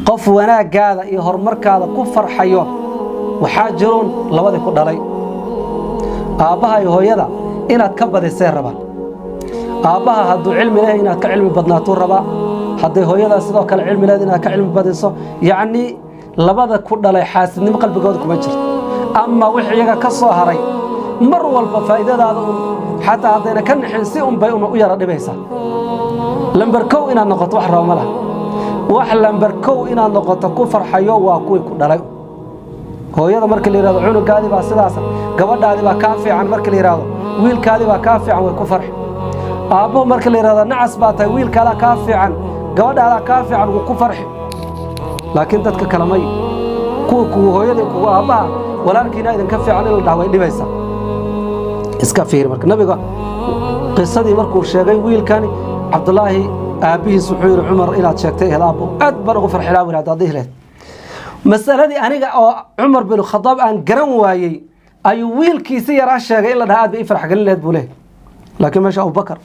Qof wanaaggaada iyo horumarkaada ku farxayo waxaa jiruun labadii ku dhalay, aabbaha iyo hooyada. Inaad ka badisay rabaan. Aabbaha hadduu cilmi leeyahay, inaad ka cilmi badnaatuu rabaa. Hadday hooyadaa sidoo kale cilmi leed, inaad ka cilmi badiso. Yacnii, labada ku dhalay xaasidnimo qalbigooda kuma jirto. Ama wixii iyaga ka soo haray, mar walba faa'iidadaada un, xataa haddayna ka nixin, si un bay u yara dhibaysaa. Lambar kow inaad noqoto wax raba ma laha. Wax lambar kow inaad noqoto ku farxayo waa kuwii ku dhalay. Hooyada marka la yihahdo cunugaadii baa sidaasa, gabadhaadii baa kaa fiican, marka la yidhahdo wiilkaadii baa kaa fiican, way ku farxi. Aabbuhu marka la yidhahdo nacas baa tahay, wiilkaadaa kaa fiican, gabadhaadaa kaa fiican, wuu ku farxi. Laakiin dadka kale may. Kuwa kugu hooyadii, kugu aabbaha, walaalkiina idinka fiican in la dhaha way dhibaysaa. Iska fiiri marka nabiga qisadii markuu sheegay wiilkani Cabdulaahi, aabbihiis wuxuu yidhi: "Cumar, inaad sheegtay ahayd, aabbo, aad baan ugu farxi lahaa," haddaad dhihi lahayd. "Masaladii aniga oo Cumar bin Khadaab aan garan waayey ayuu wiilkiisi yaraa sheegay in la dhaha, aad bay ii farx gelin lahayd," buu leeyahy. Laakiin meesha Abubakar